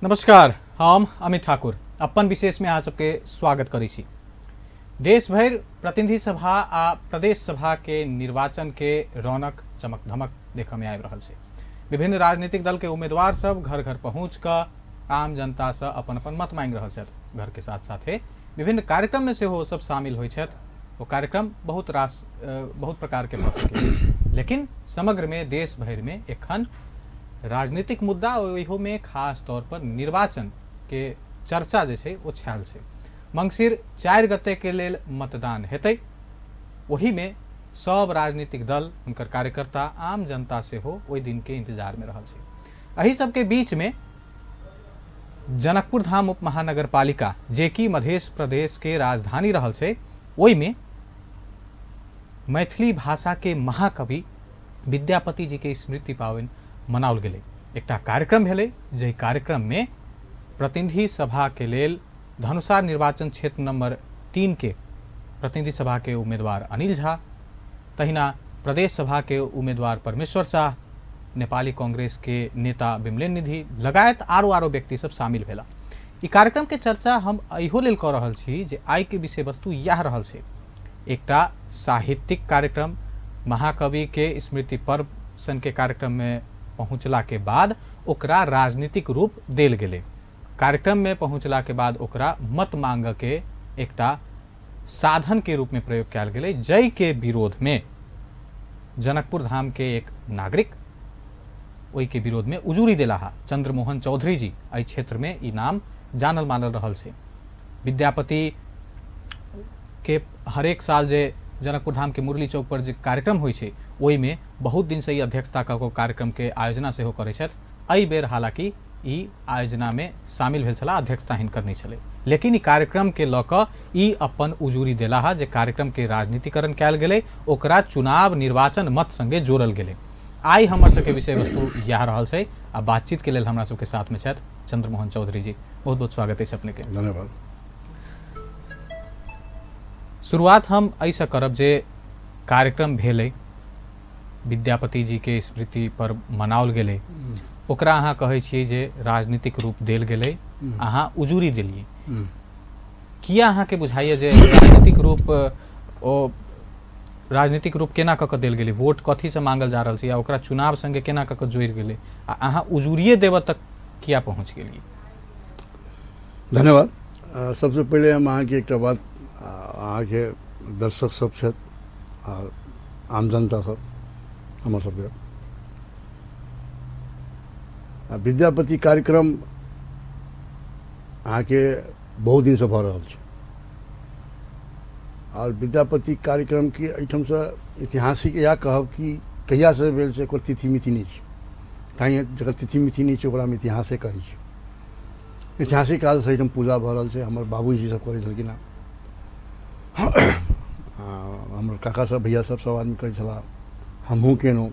नमस्कार, हम अमित ठाकुर अपन विशेष में अहाँ सबके स्वागत करै छी। देश भरि प्रतिनिधि सभा आ प्रदेश सभा के निर्वाचन के रौनक चमक धमक देखऽ में आबि रहल छै। विभिन्न राजनीतिक दल के उम्मीदवार सब घर घर पहुँच कऽ आम जनता से अपन अपन मत मांगि रहल छथि। घर के साथ साथे विभिन्न कार्यक्रम में सेहो सब शामिल होइ छथि। ओ कार्यक्रम बहुत रास बहुत प्रकार के भऽ सकैए, लेकिन समग्र में देश भरि में एखन राजनीतिक मुद्दा ओहियो में खास तौर पर निर्वाचन के चर्चा जे छै ओ छायल छै। मंगसिर 4 गते के लेल मतदान हेतै, ओही में सब राजनीतिक दल, हुनकर कार्यकर्ता, आम जनता सेहो ओहि दिन के इंतजार में रहल छै। एहि सबके बीच में जनकपुर धाम उप महानगरपालिका जे कि मध्य प्रदेश के राजधानी रहल छै, ओहिमे मैथिली भाषा के महाकवि विद्यापति जी के स्मृति पाबनि मनाओल गेलै। एकटा कार्यक्रम भेलै, जाहि कार्यक्रम में प्रतिनिधि सभा के लेल धनुषा निर्वाचन क्षेत्र नंबर 3 के प्रतिनिधि सभा के उम्मीदवार अनिल झा, तहिना प्रदेश सभा के उम्मीदवार परमेश्वर शाह, नेपाली कांग्रेस के नेता बिमलेन निधि लगायत आरो आरो व्यक्ति सब शामिल भेला। ई कार्यक्रम के चर्चा हम इहो लेल कऽ रहल छी जे आइ के विषय वस्तु इएह रहल छै। एकटा साहित्यिक कार्यक्रम महाकवि के स्मृति पर्व सन के कार्यक्रम में पहुँचला के बाद ओकरा राजनीतिक रूप देल गेलै। कार्यक्रम में पहुँचला के बाद ओकरा मत मांग के एकटा साधन के रूप में प्रयोग कयल गेलै, जै के विरोध में जनकपुर धाम के एक नागरिक ओहि के विरोध में उजूरी देला। चंद्रमोहन चौधरी जी एहि क्षेत्र में ई नाम जानल मानल रहल छै। विद्यापति के हरेक साल जे जनकपुर धाम के मुरली चौक पर जे कार्यक्रम होइ छै ओहिमे बहुत दिन से ई अध्यक्षता कऽ कऽ कार्यक्रम के आयोजना सेहो करै छथि। एहि बेर हालांकि ई आयोजना में शामिल भेल छलाह, अध्यक्षता हिनकर नहि छलै, लेकिन ई कार्यक्रम के लऽ कऽ ई अपन उजूरी देलाह जे कार्यक्रम के राजनीतिकरण कयल गेलै, ओकरा चुनाव निर्वाचन मत संगे जोड़ल गेलै। आइ हमर सबके विषय वस्तु इएह रहल छै आ बातचीत के लेल हमरा सबके साथ में छथि चंद्रमोहन चौधरी जी। बहुत बहुत स्वागत अछि अपने के। धन्यवाद। शुरुआत हम एहिसँ करब जे कार्यक्रम भेलै, विद्यापति जी के स्मृति पर मनाओल गेलै, ओकरा अहाँ कहै छियै जे राजनीतिक रूप देल गेलै, अहाँ उजूरी देलियै। किया अहाँके बुझाइए जे राजनीतिक रूप ओ राजनीतिक रूप केना कऽ कऽ देल गेलै? वोट कथीसँ मांगल जा रहल छै या ओकरा चुनाव संगे केना कऽ कऽ जोड़ि गेलै आ अहाँ उजूरिये देबऽ तक किया पहुँच गेलियै? धन्यवाद। सबसँ पहिले हम अहाँके एकटा बात, अहाँके दर्शक सब छथि आर आम जनता सब, हमर सबके विद्यापति कार्यक्रम अहाँके बहुत दिनसँ भऽ रहल छै आओर विद्यापति कार्यक्रमके एहिठामसँ ऐतिहासिक इएह कहब कि कहियासँ भेल छै, ओकर तिथि मिथि नहि छै। तैँ जकर तिथि मिथि नहि छै ओकरा हम इतिहासे कहै छी। ऐतिहासिक कालसँ एहिठाम पूजा भऽ रहल छै। हमर बाबूजी सब करै छलखिन हेँ, हमर काका सब, भैया सब, सब आदमी करै छलाह, हमहूँ केलहुँ।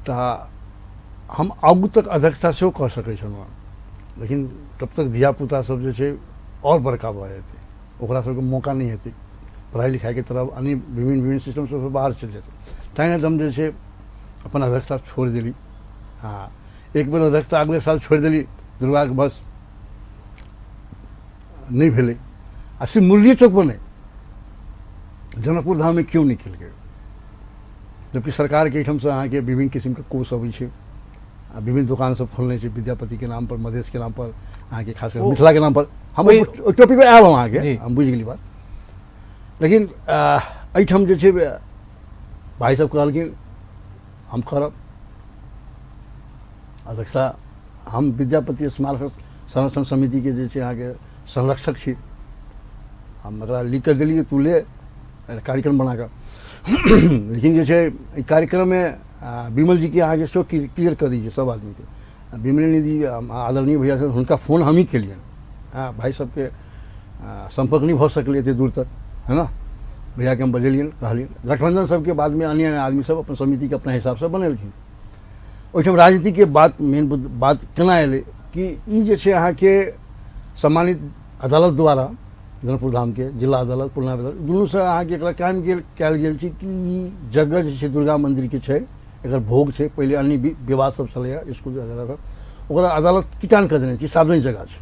तऽ हम आगू तक अध्यक्षता सेहो कऽ सकै छलहुँ हेँ, लेकिन तब तक धियापुता सब जे छै आओर बड़का भऽ जेतै, ओकरा सबके मौका नहि हेतै, पढ़ाइ लिखाइके तरफ अन्य विभिन्न विभिन्न सिस्टम सबसँ बाहर चलि जेतै। तैँ हम जे छै अपन अध्यक्षता छोड़ि देली। हँ, एक बेर अध्यक्षता अगले साल छोड़ि देली, दुर्गाके बस नहि भेलै। आ सिर्फ मुरलिए चौकपर नहि, जनकपुर धाममे केओ नहि केलकै, जबकि सरकारके एहिठामसँ अहाँके विभिन्न किसिमके कोष अबै छै आ विभिन्न दोकान सब खोलने छै विद्यापतिके नाम पर, मधेशके नाम पर, अहाँके खास कर मिथिलाके नाम पर। हम ओहि टॉपिक पर आयब, हम अहाँके हम बुझि गेली बात। लेकिन एहिठाम जे छै भाइ सब कहलखिन हम करब अध्यक्षता। हम विद्यापति स्मारक संरक्षण समितिके जे छै अहाँके संरक्षक छी। हम एकरा लिख कऽ देलियै, तू ले कार्यक्रम बना कऽ। लेकिन जे छै एहि कार्यक्रममे विमल जीके अहाँके सेहो क्लियर कऽ दै छियै सब आदमीके। विमल निधि आदरणीय भैया सर, हुनका फोन हमही केलियनि। हँ, भाइ सबके सम्पर्क नहि भऽ सकलै एतेक दूर तक, है ना। भैयाके हम बजेलियनि, कहलियनि। गठबंधन सबके बादमे अन्य अन्य आदमी सब अपन समितिके अपना हिसाबसँ बनेलखिन। ओहिठाम राजनीतिके बात मेन बात केना एलै कि ई जे छै अहाँके सम्मानित अदालत द्वारा जनकपुर धामके जिला अदालत, पुरना अदालत दुनूसँ अहाँके एकरा कायम गेल कयल गेल छै कि ई जगह जे छै दुर्गा मन्दिरके छै, एकर भोग छै। पहिले अन्य विवाद सब छलैए स्कूल वगैरह, ओकरा अदालत किटान कऽ देने छै, सार्वजनिक जगह छै।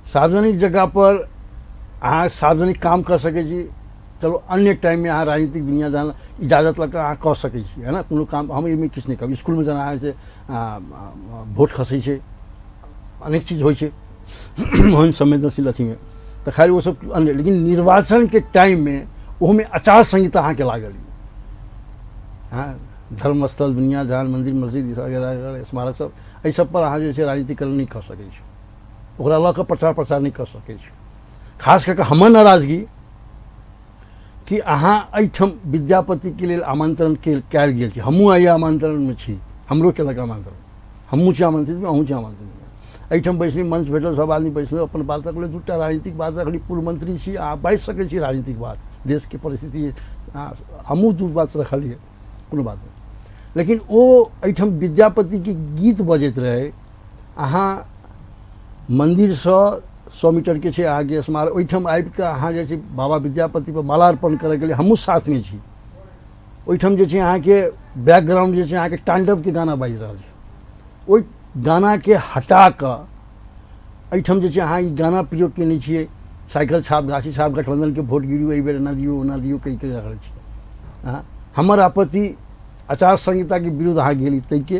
सार्वजनिक जगह पर अहाँ सार्वजनिक काम कऽ सकै छी। चलो अन्य टाइममे अहाँ राजनीतिक दुनिया जहाँ इजाजत लऽ कऽ अहाँ कऽ सकै छी, है ना, कोनो काम। हम एहिमे किछु नहि कहब। इसकुलमे जेना अहाँ से वोट खसै छै, अनेक चीज होइ छै ओहन संवेदनशील अथीमे, तऽ खैर ओ सब अन्य। लेकिन निर्वाचनके टाइममे ओहोमे आचार संहिता अहाँके लागल यऽ। हँ, धर्मस्थल, दुनिया जहान, मन्दिर, मस्जिद वगैरह वगैरह, स्मारक सब, एहि सब पर अहाँ जे छै राजनीतिकरण नहि कऽ सकै छी, ओकरा लऽ कऽ प्रचार प्रसार नहि कऽ सकै छी। खास कऽ कऽ हमर नाराजगी कि अहाँ एहिठाम विद्यापतिके लेल आमंत्रण कयल गेल छी, हमहूँ आइ आमंत्रणमे छी, हमरो केलक आमंत्रण, हमहूँ छी आमंत्रितमे, अहूँ छी आमंत्रितमे। एहिठाम बैसली, मंच भेटल, सब आदमी बैसलहुँ, अपन बात रखलहुँ, दूटा राजनीतिक बात रखली। पूर्व मंत्री छी अहाँ, बाजि सकै छी राजनीतिक बात, देशके परिस्थिति, हमहूँ दू बात रखलियै, कोनो बात नहि। लेकिन ओ एहिठाम विद्यापतिके गीत बजैत रहै, अहाँ मन्दिरसँ 100 मीटरके छै अहाँके स्मारक, ओहिठाम आबिकऽ अहाँ जे छै बाबा विद्यापतिपर मालार्पण करैके लिए हमहूँ साथमे छी। ओहिठाम जे छै अहाँके बैकग्राउंड जे छै अहाँके तांडवके गाना बाजि रहल छै, ओहि गानाके हटा कऽ एहिठाम जे छै अहाँ ई गाना प्रयोग कयने छियै, साइकिल छाप गाछी छाप गठबंधनके वोट गिरू, एहिबेर एना दियौ ओना दियौ कहि कऽ रहल छी अहाँ। हमर आपत्ति आचार संहिताके विरुद्ध अहाँ गेली, ताहिके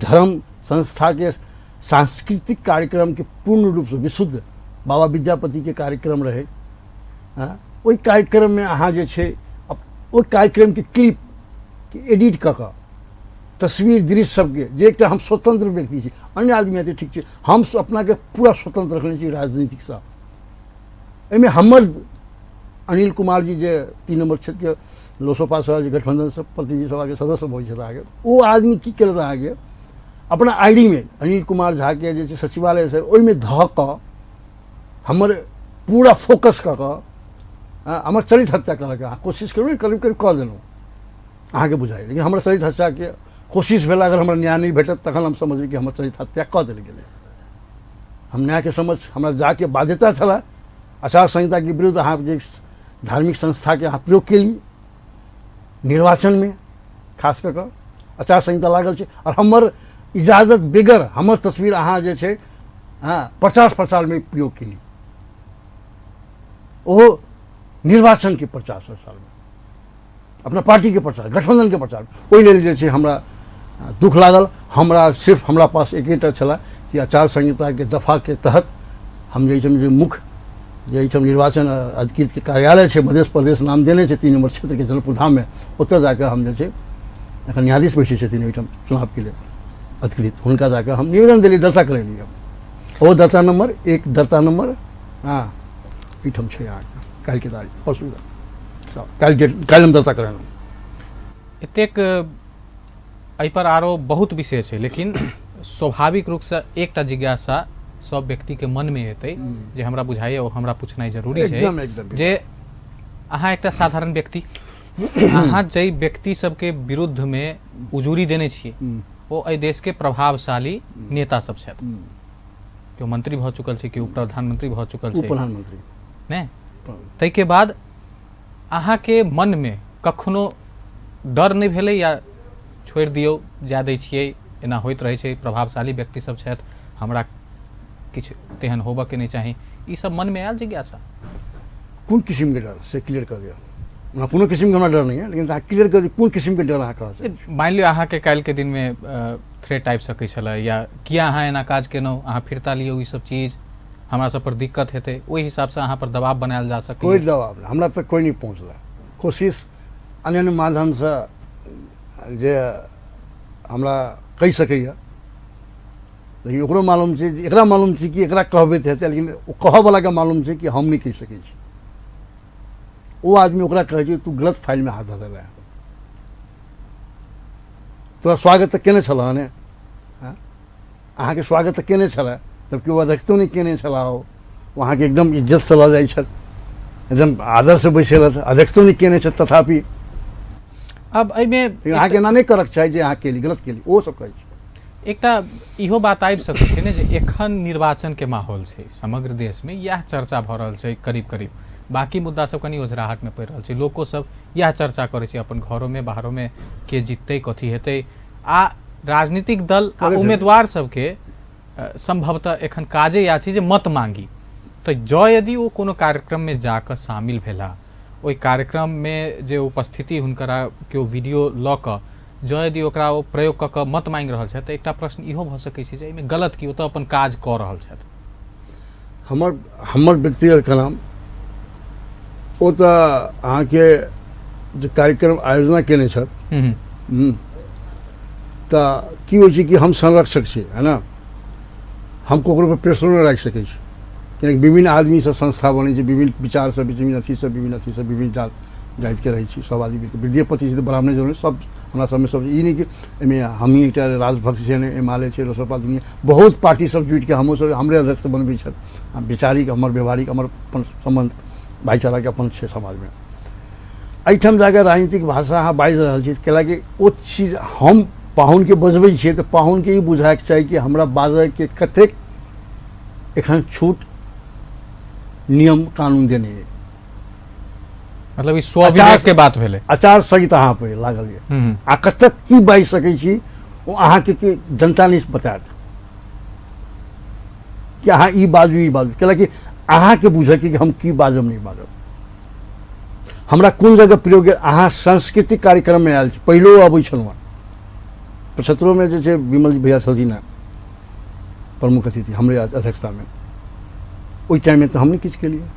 धर्म संस्थाके सांस्कृतिक कार्यक्रमके पूर्ण रूपसँ विशुद्ध बाबा विद्यापतिके कार्यक्रम रहै, ओहि कार्यक्रममे अहाँ जे छै ओहि कार्यक्रमके क्लिपके एडिट कऽ कऽ तस्वीर दृश्य सबके, जे एकटा हम स्वतंत्र व्यक्ति छी, अन्य आदमी हेतै ठीक छै, हम अपनाके पूरा स्वतंत्र रखने छी राजनीतिकसँ। एहिमे हमर अनिल कुमार जी जे 3 नम्बर क्षेत्रके लोसपा सँ जे गठबंधनसँ प्रतिनिधि सभाके सदस्य भऽ छथि अहाँके, ओ आदमी की केलक अहाँके अपना I D मे अनिल कुमार झाके जे छै सचिवालय से ओहिमे धऽ कऽ हमर पूरा फोकस कऽ कऽ हमर चरित्र हत्या करऽके अहाँ कोशिश करू, करीब करीब कऽ देलहुँ अहाँके बुझाइ। लेकिन हमर चरित्र हत्याके कोशिश भेल, अगर हमरा न्याय नहि भेटत तखन हम समझबै कि हमर चरित्र हत्या कऽ देल गेलै। हम न्यायके समझ हमरा जाके बाध्यता छलै। आचार संहिताके विरुद्ध अहाँ जे धार्मिक संस्थाके अहाँ प्रयोग केली निर्वाचनमे, खास कऽ कऽ आचार संहिता लागल छै, आओर हमर इजाजत बेगर हमर तस्वीर अहाँ जे छै हँ प्रचार प्रसारमे प्रयोग केली, ओहो निर्वाचनके प्रचार प्रसारमे, अपना पार्टीके प्रचार, गठबंधनके प्रचार। ओहि लेल जे छै हमरा दुख लागल। हमरा सिर्फ हमरा पास एकेटा छलै कि आचार संहिताके दफाके तहत हम जे एहिठाम जे मुख्य जे एहिठाम निर्वाचन अधिकृतके कार्यालय छै, मध्य प्रदेश नाम देने छै 3 नम्बर क्षेत्रके जनकपुर धाममे, ओतऽ जाकऽ हम जे छै एखन न्यायाधीश बैसै छथिन ओहिठाम चुनावके लेल अधिकृत, हुनका जाकऽ हम निवेदन देलियै, दर्ता करेलियै हम। ओ दर्ता नम्बर 1, दर्ता नम्बर हँ एहिठाम छै अहाँके काल्हिके तारीख, परसू काल्हि काल्हि हम दर्ता करेलहुँ। एतेक एहिपर आरो बहुत विषय छै, लेकिन स्वाभाविक रूपसँ एकटा जिज्ञासा सब व्यक्तिके मनमे एतै जे हमरा बुझाइए ओ हमरा पूछनाइ जरूरी छै, जे अहाँ एकटा साधारण व्यक्ति, अहाँ जाहि व्यक्ति सबके विरुद्धमे उजूरी देने छियै ओ एहि देशके प्रभावशाली नेता सब छथि, केओ मंत्री भऽ चुकल छै, केओ प्रधानमंत्री भऽ चुकल छै, प्रधानमंत्री ने, ताहिके बाद अहाँके मनमे कखनो डर नहि भेलै या छोड़ि दियौ जाय दै छियै, एना होइत रहै छै, प्रभावशाली व्यक्ति सब छथि, हमरा किछु तेहन होबऽके नहि चाही, ई सब मनमे आयल जिज्ञासा? कोन किसिमके डर से क्लियर कऽ दिअ। हमरा कोनो किसिमके हमरा डर नहि है, लेकिन अहाँ क्लियर कऽ दियौ कोन किसिमके डर अहाँ कहऽ चाहै छी। मानि लिअ अहाँके काल्हिके दिनमे थ्रेट आबि सकै छलै, या किया अहाँ एना काज केलहुँ, अहाँ फिरता लियौ ई सब चीज, हमरा सब पर दिक्कत हेतै, ओहि हिसाबसँ अहाँ पर दबाव बनायल जा सकै? कोइ दबाव नहि, हमरा तक कोइ नहि पहुँचलै। कोशिश अन्य अन्य माध्यमसँ जे हमरा कहि सकैए, लेकिन ओकरो मालूम छै, एकरा मालूम छै कि एकरा कहबै तऽ हेतै, लेकिन ओ कहऽवलाके मालूम छै कि हम नहि कहि सकै छी। ओ आदमी ओकरा कहै छै तू गलत फाइलमे हाथ धऽ देले, तोरा स्वागत तऽ केने छलह ने, अहाँके स्वागत तऽ केने छलै, जबकि ओ अध्यक्षतो नहि केने छलाह, ओ अहाँके एकदम इज्जतसँ लऽ जाइ छथि, एकदम आदरसँ बैसेलथि, अध्यक्षतो नहि केने छथि तथापि। अब एहिमे अहाँके एना नहि करक चाही जे अहाँ केली गलत केली, ओ सब कहै छै। एकटा इहो बात आबि सकै छै ने जे एखन निर्वाचनके माहौल छै, समग्र देशमे इएह चर्चा भऽ रहल छै, करीब करीब बाकी मुद्दा सब कनि ओझराहटमे पड़ि रहल छै, लोको सब इएह चर्चा करै छै अपन घरोमे बाहरोमे, के जिततै कथी हेतै, आ राजनीतिक दल आ करै छै। उम्मीदवार सबके संभवतः एखन काजे इएह छै जे मत मांगी। तऽ जँ यदि ओ कोनो कार्यक्रममे जाकऽ शामिल भेला, ओहि कार्यक्रममे जे उपस्थिति हुनकरा केओ वीडियो लऽ कऽ जँ यदि ओकरा ओ प्रयोग कऽ कऽ मत मांगि रहल छथि, तऽ एकटा प्रश्न इहो भऽ सकै छै जे एहिमे गलत की, ओ तऽ अपन काज कऽ रहल छथि। हमर हमर व्यक्तिगत कलाम ओ तऽ अहाँके जे कार्यक्रम आयोजना केने छथि, तऽ की होइ छै कि हम संरक्षक छी, है ना, हम ककरो पर प्रेशरो नहि राखि सकै छी, कियाकि विभिन्न आदमीसँ संस्था बनै छै, विभिन्न विचारसँ, विभिन्न अथीसँ, विभिन्न अथीसँ, विभिन्न जात जातिके रहै छी सब आदमी। विद्यापति छै तऽ ब्राह्मणे जरूर सब हमरा सबमे सब, ई नहि कि एहिमे हमही एकटा राजभक्त छै, नहि एमाले छै, लोसपा, दुनिया बहुत पार्टी सब जुटिके हमहूँ सब हमरे अध्यक्ष बनबै छथि। आ वैचारिक हमर व्यवहारिक हमर अपन सम्बन्ध भाइचाराके अपन छै समाजमे। एहिठाम जाकऽ राजनीतिक भाषा अहाँ बाजि रहल छी, कैलाकि ओ चीज हम पाहुनके बजबै छियै तऽ पाहुनके ई बुझायके चाही कि हमरा बाजयके कतेक एखन छूट नियम कानून देने अइ। मतलब ई स्वविवेक के बात भेलै। आचार संहिता अहाँ पर लागल यऽ, आ कतऽ की बाजि सकै छी ओ अहाँके के जनता नहि बतायत कि अहाँ ई बाजू ई बाजू, कैलाकि अहाँके बुझयके कि हम की बाजब नहि बाजब, हमरा कोन जगह प्रयोग। अहाँ सांस्कृतिक कार्यक्रममे आयल छी, पहिलो अबै छलहुँ हँ, 75मे जे छै विमल जी भैया छलखिन हँ प्रमुख अतिथि हमरे अध्यक्षतामे, ओहि टाइममे तऽ हम नहि किछु केलियै।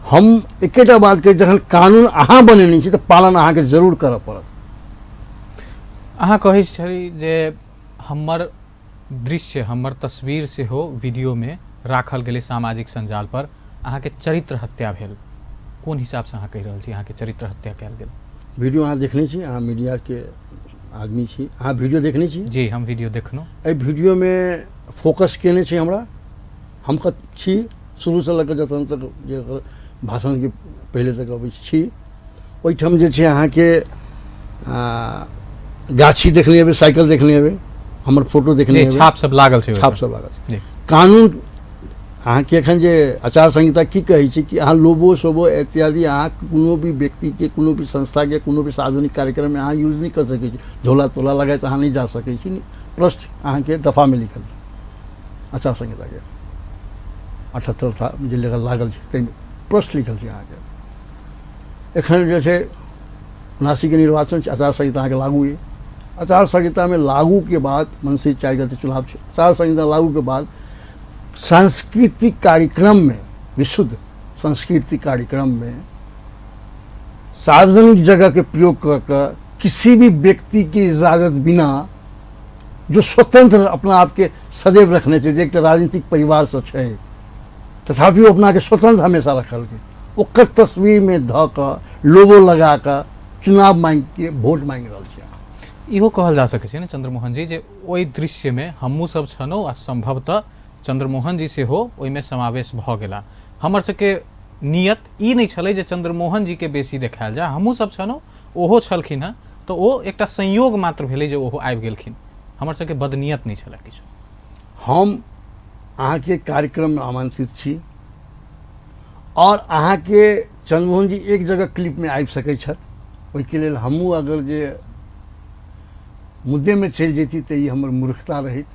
हम एकेटा बात कही, जखन कानून अहाँ बनेने छी तऽ पालन अहाँके जरूर करऽ पड़त। अहाँ कहै छली जे हमर दृश्य, हमर तस्वीर सेहो वीडियोमे राखल गेलै सामाजिक सञ्जाल पर, अहाँके चरित्र हत्या भेल, कोन हिसाबसँ अहाँ कहि रहल छी अहाँके चरित्र हत्या कयल गेल? वीडियो अहाँ देखने छी, अहाँ मीडियाके आदमी छी, अहाँ वीडियो देखने छी? जी, हम वीडियो देखलहुँ। एहि वीडियोमे फोकस केने छै हमरा, हम कत छी शुरूसँ लऽ कऽ जतन तक जे भाषणके पहिले तक अबै छी, ओहिठाम जे छै अहाँके गाछी देखने हेबै, साइकिल देखने हेबै, हमर फोटो देखने हेबै, छाप सब लागल छै, छाप सब लागल छै। कानून अहाँके एखन जे आचार संहिता की कहै छै कि अहाँ लोबो सोबो इत्यादि अहाँ कोनो भी व्यक्तिके, कोनो भी संस्थाके, कोनो भी सार्वजनिक कार्यक्रममे अहाँ यूज नहि कऽ सकै छी, झोला तोला लगाइत अहाँ नहि जा सकै छी। प्रश्न अहाँके दफामे लिखल छै आचार संहिताके 78 जे लागल छै ताहिमे प्रश्न लिखल छै अहाँके। एखन जे छै 79के निर्वाचन छै, आचार संहिता अहाँके लागू अइ। आचार संहितामे लागूके बाद मङ्सिर 4 गते चुनाव छै। आचार संहिता लागूके बाद सांस्कृतिक कार्यक्रममे, विशुद्ध सांस्कृतिक कार्यक्रममे सार्वजनिक जगहके प्रयोग कऽ कऽ किसी भी व्यक्तिके इजाजत बिना, जो स्वतंत्र अपना आपके सदैव रखने छै, जे एकटा राजनीतिक परिवारसँ छै तथापि ओ अपनाके स्वतंत्र हमेशा रखलकै, ओकर तस्वीरमे धऽ कऽ लोगो लगा कऽ चुनाव मांगिके वोट मांगि रहल छै। इहो कहल जा सकै छै ने चंद्रमोहन जी जे ओहि दृश्यमे हमहूँ सब छलहुँ आ संभवतः चंद्रमोहन जी सेहो ओहिमे समावेश भऽ गेला। हमर सबके नियत ई नहि छलै जे चंद्रमोहन जी के बेसी देखायल जाय, हमहूँ सब छलहुँ, ओहो छलखिन हँ, तऽ ओ एकटा संयोग मात्र भेलै जे ओहो आबि गेलखिन, हमर सबके बदनियत नहि छलै किछु। हम अहाँके कार्यक्रममे आमंत्रित छी और अहाँके चंद्रमोहन जी एक जगह क्लिपमे आबि सकै छथि, ओहिके लेल हमहूँ अगर जे मुद्देमे चलि जैती तऽ ई हमर मूर्खता रहैत,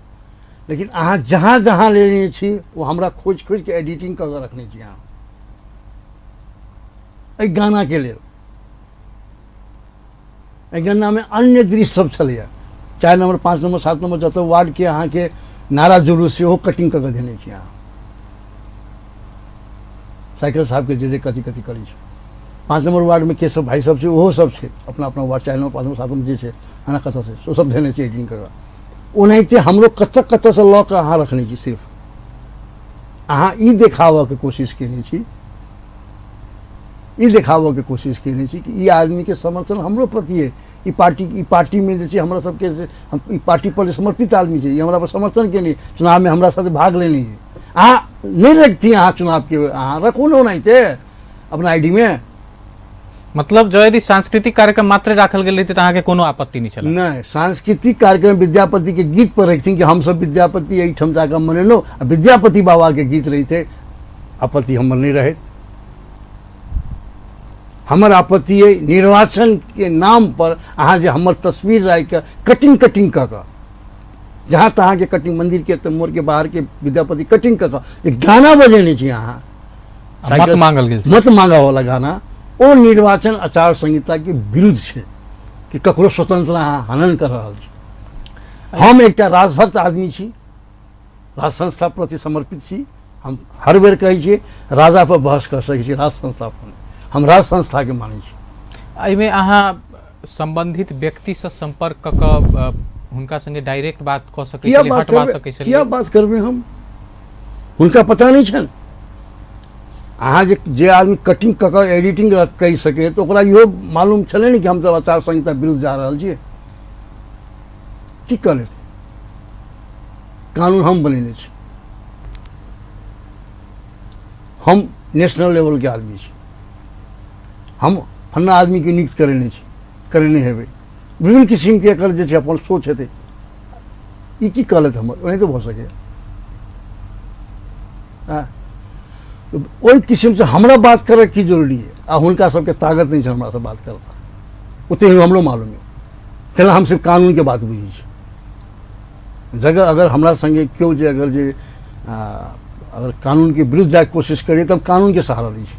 लेकिन अहाँ जहाँ जहाँ लेने छी ओ हमरा खोजि खोजिके एडिटिंग कऽ कऽ रखने छी अहाँ एहि गानाके लेल। एहि गानामे अन्य दृश्य सब छलैए, 4 नम्बर 5 नम्बर 7 नम्बर जतऽ वार्डके अहाँके नारा जुलूस सेहो कटिंग कऽ कऽ देने छी अहाँ। साइकिल साहबके जे जे कथी कथी करै छै, 5 नम्बर वार्डमे के सब भाइ सब छै ओहो सब छै, अपना अपना वार्ड 4 नम्बर 5 नम्बर 7 नम्बर जे छै अहाँ कतऽ छै ओ सब देने छै एडिटिंग कऽ कऽ। ओनाहिते हमरो कतऽ कतऽसँ लऽ कऽ अहाँ रखने छी, सिर्फ अहाँ ई देखाबऽके कोशिश केने छी, ई देखाबऽके कोशिश केने छी कि ई आदमीके समर्थन हमरो प्रति अइ, ई पार्टी, ई पार्टीमे जे छै हमरा सबके से हम ई पार्टी पर समर्पित आदमी छै, ई हमरा पर समर्थन केने, चुनावमे हमरा साथ भाग लेने अइ। अहाँ नहि रखती अहाँ चुनावके, अहाँ रखू ने ओनाहिते अपना I D मे। मतलब जँ यदि सांस्कृतिक कार्यक्रम मात्र राखल गेल रहितै तऽ अहाँके कोनो आपत्ति नहि छल? नहि, सांस्कृतिक कार्यक्रम विद्यापति के गीत पर रखथिन कि हमसब विद्यापति एहिठाम जाकऽ मनेलहुँ आ विद्यापति बाबाके गीत रहितै, आपत्ति हमर नहि रहैत। हमर आपत्ति अइ निर्वाचनके नामपर अहाँ जे हमर तस्वीर राखिकऽ कटिंग कटिंग कऽ कऽ जहाँ तहाँके कटिंग, मन्दिरके तऽ मोड़के बाहरके विद्यापति कटिंग कऽ कऽ जे गाना बजेने छी अहाँ, मत मांगल गेल, मत मांगऽवला गाना, ओ निर्वाचन आचार संहिताके विरुद्ध छै कि ककरो स्वतंत्र अहाँ हनन कऽ रहल छी। हम एकटा राजभक्त आदमी छी, राज संस्था प्रति समर्पित छी। हम हर बेर कहै छियै राजा पर बहस कऽ सकै छी, राज संस्था पर। हम राज संस्थाके मानै छी। एहिमे अहाँ सम्बन्धित व्यक्तिसँ सम्पर्क कऽ कऽ हुनका संगे डायरेक्ट बात कऽ सकै छलियै, हटवा सकै छलियै? किया बात करबै हम? हुनका पता नहि छनि। अहाँ जे जे आदमी कटिंग कऽ कऽ एडिटिंग कहि सकै तऽ ओकरा इहो मालूम छलै ने कि हमसब आचार संहिता विरुद्ध जा रहल छियै। की कऽ लेतै? कानून हम बनेने छी, हम नेशनल लेवलके आदमी छी, हम फन्ना आदमीके नियुक्त करेने छी, करेने हेबै। विभिन्न किसिमके एकर जे छै अपन सोच हेतै। ई की कहलथि हमर ओनाहिते भऽ सकैए। ओहि किसिमसँ हमरा बात करैके की जरूरी अइ? आ हुनका सबके ताकत नहि छै हमरासँ बात करता, ओते हमरो मालूम अइ। केना हम सिर्फ कानूनके बात बुझै छी। जगह अगर हमरा संगे केओ जे अगर जे अगर कानूनके विरुद्ध जाइके कोशिश करिए तऽ हम कानूनके सहारा दै छी।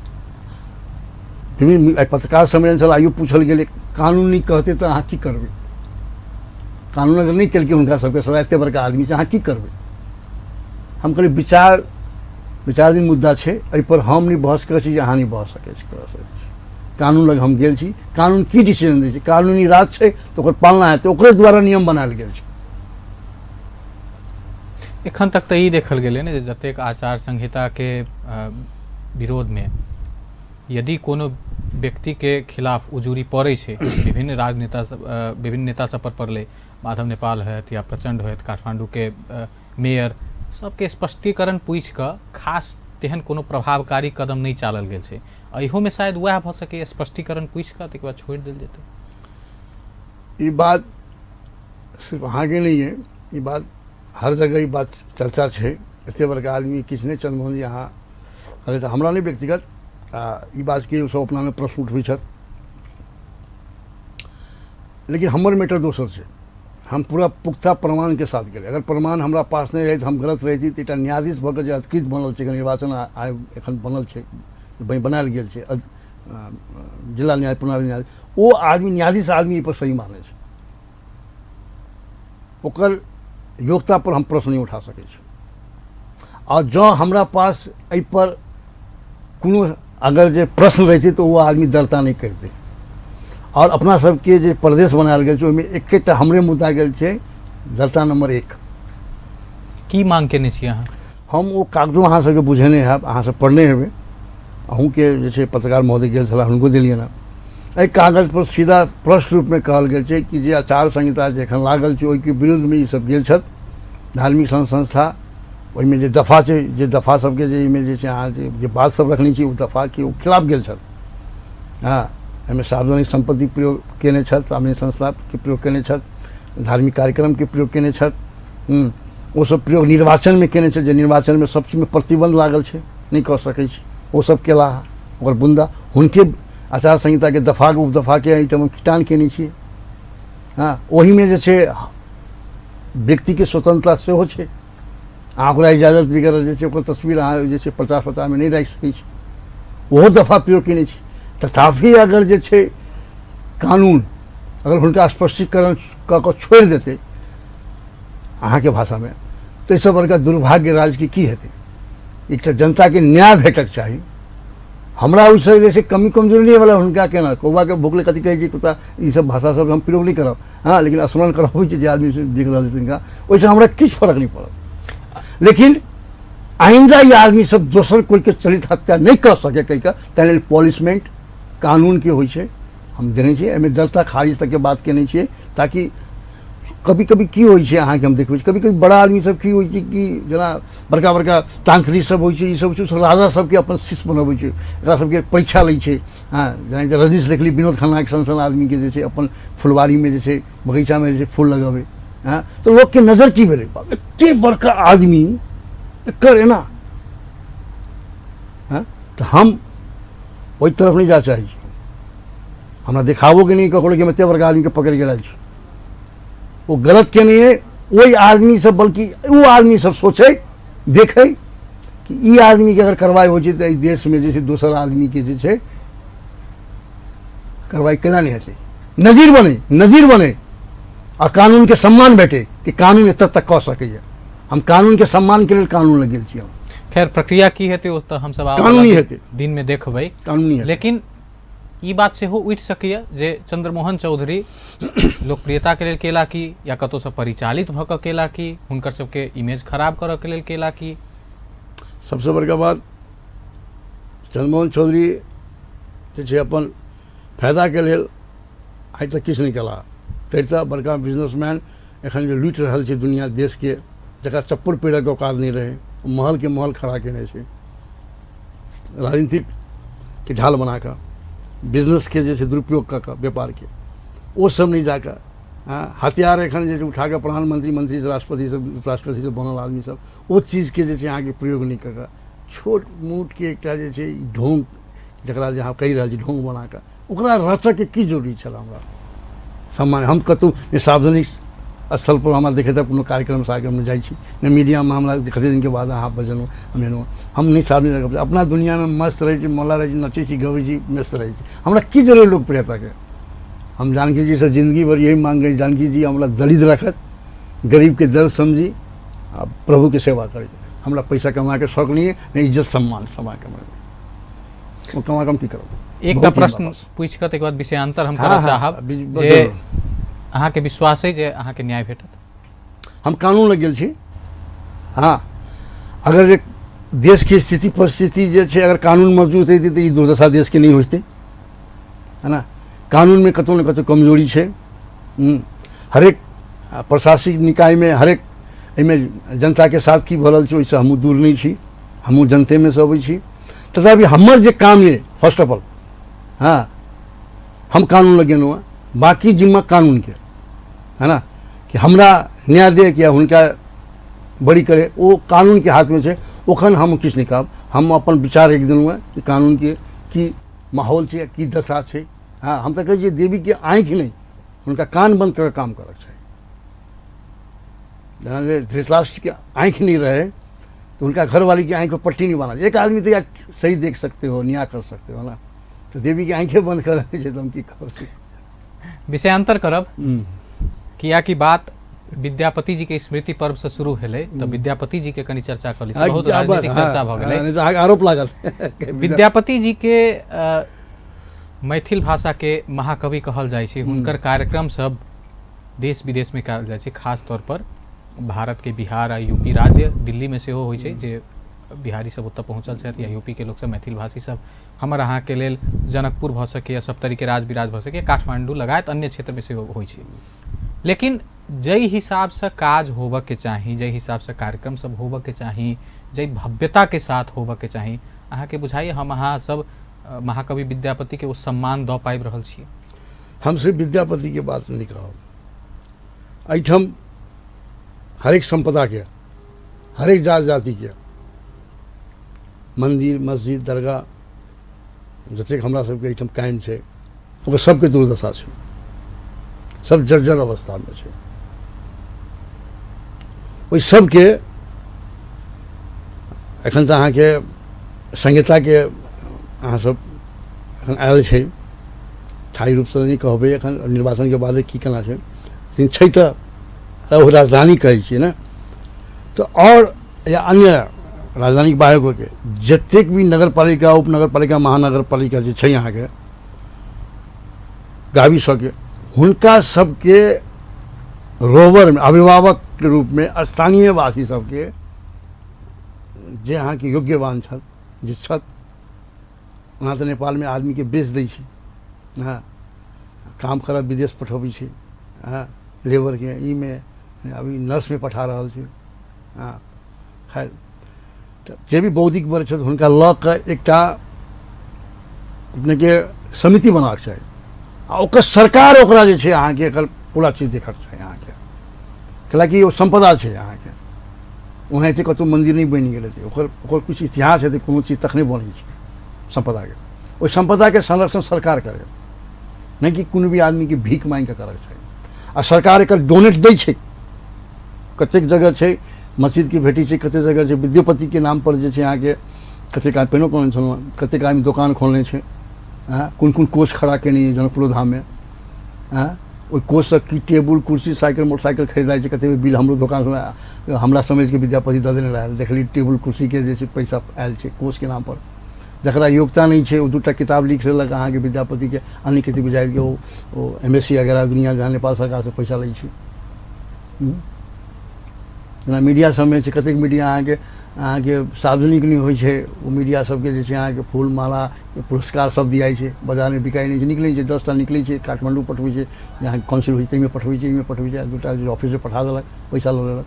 विभिन्न पत्रकार सम्मेलन छल, आइयो पूछल गेलै कानून नहि कहतै तऽ अहाँ की करबै? कानून अगर नहि केलकै हुनका सबके सजा, एते बड़का आदमी छै, अहाँ की करबै? हम कहलियै विचार विचाराधीन मुद्दा छै, एहिपर हम नहि बहस करै छी, अहाँ नहि बहस सकै छी, कऽ सकै छी। कानून लग हम गेल छी, कानून की डिसीजन दै छै, कानूनी राज छै तऽ ओकर पालना हेतै, ओकरे द्वारा नियम बनायल गेल छै। एखन तक तऽ ई देखल गेलै ने जे जतेक आचार संहिताके विरोधमे यदि कोनो व्यक्तिके खिलाफ उजूरी पड़ै छै, विभिन्न राजनेता सब, विभिन्न नेता सब पर पड़लै, माधव नेपाल होयत या प्रचण्ड होयत, काठमाण्डूके मेयर, सबके स्पष्टीकरण पूछि कऽ खास तेहन कोनो प्रभावकारी कदम नहि चालल गेल छै। एहोमे शायद वएह भऽ सकैए, स्पष्टीकरण पूछि कऽ ताहिके बाद छोड़ि देल जेतै। ई बात सिर्फ अहाँके नहि अइ, ई बात हर जगह ई बात चर्चा छै। एते बड़का आदमी किछु नहि, चन्द्रमोहन जी अहाँ कहै तऽ हमरा नहि व्यक्तिगत ई बातके सब अपनामे प्रश्न उठबै छथि, लेकिन हमर मैटर दोसर छै। हम पूरा पुख्ता प्रमाणके साथ गेलै। अगर प्रमाण हमरा पास नहि रहैत, हम गलत रहिती तऽ एकटा न्यायाधीश भऽ कऽ जे अधिकृत बनल छै, निर्वाचन आयोग एखन बनल छै, बनायल गेल छै जिला न्याय प्रणाली न्यायाधीश, ओ आदमी न्यायाधीश आदमी एहिपर सही मानै छै, ओकर योग्यता पर हम प्रश्न नहि उठा सकै छी। आओर जँ हमरा पास एहिपर कोनो अगर जे प्रश्न रहितै तऽ ओ आदमी दर्ता नहि करितै। आओर अपना सबके जे प्रदेश बनायल गेल छै ओहिमे एकेटा हमरे मुद्दा गेल छै, दर्ता नंबर 1। की मांग केने छी अहाँ? हम ओ कागजो अहाँ सबके बुझेने हैब, अहाँ सब पढ़ने हेबै, अहूँके जे छै पत्रकार महोदय गेल छलाह, हुनको देलियनि हँ। एहि कागजपर सीधा स्पष्ट रूपमे कहल गेल छै कि जे आचार संहिता जे एखन लागल छै ओहिके विरुद्धमे ई सब गेल छथि धार्मिक संस्था, ओहिमे जे दफा छै, जे दफा सबके जे एहिमे जे छै अहाँ जे बात सब रखने छी ओ दफाके ओ खिलाफ गेल छथि। हँ, एहिमे सार्वजनिक सम्पत्ति प्रयोग केने छथि, सार्वजनिक संस्थाके प्रयोग केने छथि, धार्मिक कार्यक्रमके प्रयोग केने छथि, ओ सब प्रयोग निर्वाचनमे केने छथि, जे निर्वाचनमे सब चीजमे प्रतिबन्ध लागल छै, नहि कऽ सकै छी, ओ सब केलाह। ओकर बुन्दा हुनके आचार संहिताके दफाके उपदफाके एहिठाम खिटान केने छियै। हँ, ओहिमे जे छै व्यक्तिके स्वतंत्रता सेहो छै, अहाँ ओकरा इजाजत बगैर जे छै ओकर तस्वीर अहाँ जे छै प्रचार प्रसारमे नहि राखि सकै छी, ओहो दफा प्रयोग केने छी। तथापि अगर जे छै कानून अगर हुनका स्पष्टीकरण कऽ कऽ छोड़ि देतै अहाँके भाषामे, तऽ एहिसँ बड़का दुर्भाग्य राज्यके की हेतै? एकटा जनताके न्याय भेटक चाही। हमरा ओहिसँ जे छै कमी कमजोरी नहि वाला हुनका केना कौआके भुखले कथी कहै छै कुत्ता, ई सब भाषा सब हम प्रयोग नहि करब। हँ, लेकिन स्मरण करबै छै जे आदमी सब देख रहल छै तिनका, ओहिसँ हमरा किछु फर्क नहि पड़त। लेकिन आइंदा ई आदमी सब दोसर कोइके चरित्र हत्या नहि कऽ सकै कहि कऽ, ताहि लेल पॉलिशमेंट कानूनके होइ छै, हम देने छियै। एहिमे दर्ता खारिज तकके बात केने छियै, ताकि कभी कभी की होइ छै अहाँके हम देखबै छी, कभी कभी बड़ा आदमी सब की होइ छै कि जेना बड़का बड़का तांत्रिक सब होइ छै, ई सब छै, सब राजा सबके अपन शिष्य बनबै छै, एकरा सबके परीक्षा लै छै। हँ, जेनाकि रजनीश देखली विनोद खन्नाके सन सन आदमीके जे छै अपन फुलवारीमे जे छै बगीचामे जे छै फूल लगबै। हँ, तऽ लोकके नजर की भेलै, बाप एते बड़का आदमी एकर एना। हँ, तऽ हम ओहि तरफ नहि जा चाहै छी। हमरा देखाबोके नहि ककरो कि हम एतेक बड़का आदमीके पकड़ि गेल छी। ओ गलत केने अइ ओहि आदमीसँ, बल्कि ओ आदमी सब सोचै देखै कि ई आदमीके अगर कार्रवाइ होइ छै तऽ एहि देशमे जे छै दोसर आदमीके जे छै कार्रवाइ केना नहि हेतै। नजीर बनै, नजीर बनै आ कानूनके सम्मान भेटै कि कानून एतऽ तक कऽ सकैए। हम कानूनके सम्मानके लेल कानून लग गेल छी हम। खैर प्रक्रिया की हेतै ओ तऽ हमसब आबऽ कानूनी वला हेतै। दिनमे देखबै, कानूनी हेतै। लेकिन ई बात सेहो उठि सकैए जे चंद्रमोहन चौधरी लोकप्रियताके लेल केला की, या कतहुसँ परिचालित भऽ कऽ केला की, हुनकर सबके इमेज खराब करऽके लेल केला की। सबसँ बड़का बात चंद्रमोहन चौधरी जे छै अपन फायदाके लेल आइ तक किछु नहि केला। करिता बड़का बिजनेसमैन एखन जे लूटि रहल छै दुनिया देशके, जकरा चप्पल पहिरऽके औकात नहि रहै, ओ महलके महल खड़ा केने छै राजनीतिक के ढाल बनाकऽ, बिजनेसके जे छै दुरुपयोग कऽ कऽ व्यापारके, ओ सब नहि जाकऽ हथियार एखन जे छै उठाकऽ प्रधानमंत्री मंत्री राष्ट्रपति सब उपराष्ट्रपति सब बनल आदमी सब ओ चीजके जे छै अहाँके प्रयोग नहि कऽ कऽ छोट मोटके एकटा जे छै ढोंग, जकरा जे अहाँ कहि रहल छी ढोंग बनाकऽ, ओकरा रचऽके की जरूरी छल। हमरा सामान्य हम कतहु नहि सार्वजनिक स्थलपर हमरा देखैत कोनो कार्यक्रम सार्यक्रममे जाइ छी, नहि मीडियामे हमरा कते दिनके बाद अहाँ बजलहुँ हम एलहुँ, हम नहि सार्वजनिक, अपना दुनिआँमे मस्त रहै छी, मौला रहै छी, नचै छी, गबै छी, मस्त रहै छी। हमरा की जरूरी लोकप्रियताके। हम जानकी जीसँ जिन्दगी भरि यही माँग करी, जानकी जी हमरा दलित राखत, गरीबके दर्द समझी आ प्रभुके सेवा करी। हमरा पैसा कमाके शौक नहि अइ, नहि इज्जत सम्मान कमा कऽ, ओ कमा कऽ हम की करब। एकटा बहुत ही प्रश्न हमरा पास। पूछि कऽ ताहिके बाद विषयांतर हम हाँ, करऽ हाँ, चाहब जे जरूर। अहाँके विश्वास अइ जे अहाँके न्याय भेटत? हम कानून लग गेल छी। हाँ, अगर जे देशके स्थिति परिस्थिति जे छै अगर कानून मजबूत रहितै तऽ ई दुर्दशा देशके नहि होइतै, है ना। कानूनमे कतहु ने कतहु कमजोरी छै। हरेक प्रशासनिक निकायमे हरेक एहिमे जनताके साथ की भऽ रहल छै ओहिसँ हमहूँ दूर नहि छी, हमहूँ जनतेमे सँ अबै छी। तथापि हमर जे काम अइ फर्स्ट ऑफ ऑल, हाँ, हम कानून लग गेलहुँ हँ, बाँकी जिम्मा कानूनके है ना, कि हमरा न्याय दे कि हुनका बड़ी करे, ओ कानूनके हाथमे छै। ओखन हम किछु नहि कहब, हम अपन विचार राखि देलहुँ हँ कि कानूनके की माहौल छै, की दशा छै। हाँ, हम तऽ कहै छियै देवीके आँखि नहि, हुनका कान बंद कऽ काम करऽके चाही। जेना जे धृतराष्ट्रके आँखि नहि रहै तऽ हुनका घरवालीके आँखिपर पट्टी नहि बान्हल। एक आदमी तऽ यार सही देख सकते हो, न्याय कर सकते हो ना, तऽ देवीके आँखे बंद कऽ देने छै तऽ हम की कहब। विषयांतर करब कियाकि बात विद्यापति जी के स्मृति पर्व से शुरू भेलै तऽ विद्यापति जी के कनि चर्चा कऽ लै छी, बहुत राजनीतिक चर्चा भऽ गेलै। अहाँके आरोप लागल। विद्यापति जी के मैथिल भाषा के महाकवि कहल जाइ छै, हुनकर कार्यक्रम सब देश विदेश में कयल जाइ छै, खास तौर पर भारत के बिहार आ यूपी राज्य, दिल्ली में सेहो होइ छै जे बिहारी सब ओतऽ पहुँचल छथि या यूपी के लोक सब, मैथिल भाषी सब। हमर अहाँके लेल जनकपुर भऽ सकैए, सप्तरीके राज विराज भऽ सकैए, काठमाण्डू लगायत अन्य क्षेत्रमे सेहो होइ छै। लेकिन जाहि हिसाबसँ काज होबऽके चाही, जाहि हिसाबसँ कार्यक्रम सब होबऽके चाही, जाहि भव्यताके साथ होबऽके चाही, अहाँके बुझाइए हम अहाँ सब महाकवि विद्यापतिके ओ सम्मान दऽ पाबि रहल छी? हम सिर्फ विद्यापतिके बात नहि कहब, एहिठाम हरेक सम्पदाके, हरेक जात जातिके मन्दिर मस्जिद दरगाह जतेक हमरा सबके एहिठाम कायम छै ओकर सबके दुर्दशा छै, सब जर्जर अवस्थामे छै। ओहि सबके एखन तऽ अहाँके संहिताके अहाँ सब एखन आयल छै, स्थायी रूपसँ नहि कहबै, एखन निर्वाचनके बादे की केना छै, लेकिन छै तऽ ओ राजधानी कहै छियै ने, तऽ आओर या अन्य राजधानीके बाहर होके जतेक भी नगरपालिका उपनगरपालिका महानगरपालिका जे छै अहाँके गाबी सबके, हुनका सबके रोबरमे अभिभावकके रूपमे स्थानीयवासी सबके जे अहाँके योग्यवान छथि जे छथि, ओना तऽ नेपालमे आदमीके बेच दै छै, हँ, काम करब विदेश पठबै छै, हँ, लेबरके ईमे अभी नर्समे पठा रहल छै, हँ, खैर तऽ जे भी बौद्धिक वर्ग छथि हुनका लऽ कऽ एकटा अपनेके समिति बनाबक चाही आ ओकर सरकार ओकरा जे छै अहाँके एकर पूरा चीज देखक चाही अहाँके, कैलाकि ओ सम्पदा छै अहाँके, ओनाहिते कतहु मन्दिर नहि बनि गेल हेतै, ओकर ओकर किछु इतिहास हेतै, कोनो चीज तखने बनै छै सम्पदाके, ओहि सम्पदाके संरक्षण सरकार करै। नहि कि कोनो भी आदमीके भीख माँगि कऽ करऽके चाही। आ सरकार एकर डोनेट दै छै, कतेक जगह छै मस्जिदके भेटै छै, कतेक जगह छै विद्यापतिके नामपर जे छै अहाँके कतेक आदमी पहिनो कहने छलहुँ, कतेक आदमी दोकान खोलने छै, कोन कोन कोष खड़ा केने यऽ जनकपुरो धाममे, ओहि कोषसँ की टेबुल कुर्सी साइकिल मोटरसाइकिल खरीदाइ छै, कतेक बिल हमरो दोकानसँ हमरा समझिके विद्यापति दऽ देने रहए, देखली टेबुल कुर्सीके जे छै पैसा आयल छै कोषके नामपर। जकरा योग्यता नहि छै ओ 2टा किताब लिख लेलक अहाँके विद्यापतिके अनिकेत बुझाइके, ओ MSc वगैरह दुनिया जहाँ नेपाल सरकारसँ पैसा लै छै। जेना मीडिया सबमे छै, कतेक मीडिया अहाँके अहाँके सार्वजनिक नहि होइ छै, ओ मीडिया सबके जे छै अहाँके फूल माला पुरस्कार सब दियाइ छै, बाजारमे बिकाइ नहि छै, निकलै छै 10टा निकलै छै, काठमाण्डू पठबै छै, जहाँ काउंसिल होइ छै ताहिमे पठबै छै, एहिमे पठबै छै, 2टा ऑफिसमे पठा देलक, पैसा लऽ लेलक।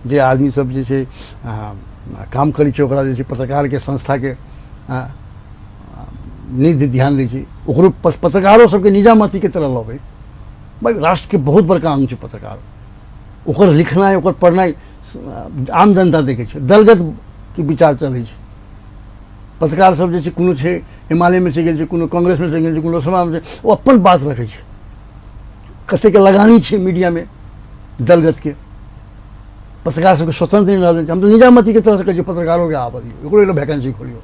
जे आदमी सब जे छै काम करै छै ओकरा जे छै पत्रकारके संस्थाके नहि ध्यान दै छै, ओकरो पत्रकारो सबके निजामतीके तरह लबै। भाइ राष्ट्रके बहुत बड़का अंग छै पत्रकार, ओकर लिखनाइ ओकर पढ़नाइ आम जनता देखै छै, दलगतके विचार चलै छै। पत्रकार सब जे छै कोनो छै एमालेमे चलि गेल छै, कोनो कांग्रेसमे चलि गेल छै, कोनो लोकसभामे छै, ओ अपन बात रखै छै। कतेकके लगानी छै मीडियामे दलगतके, पत्रकार सबके स्वतंत्र नहि रहल छै। हम तऽ निजामतीके तरहसँ कहै छियै पत्रकारोके आबऽ दियौ, ओकरो एकटा वैकेंसी खोलियौ,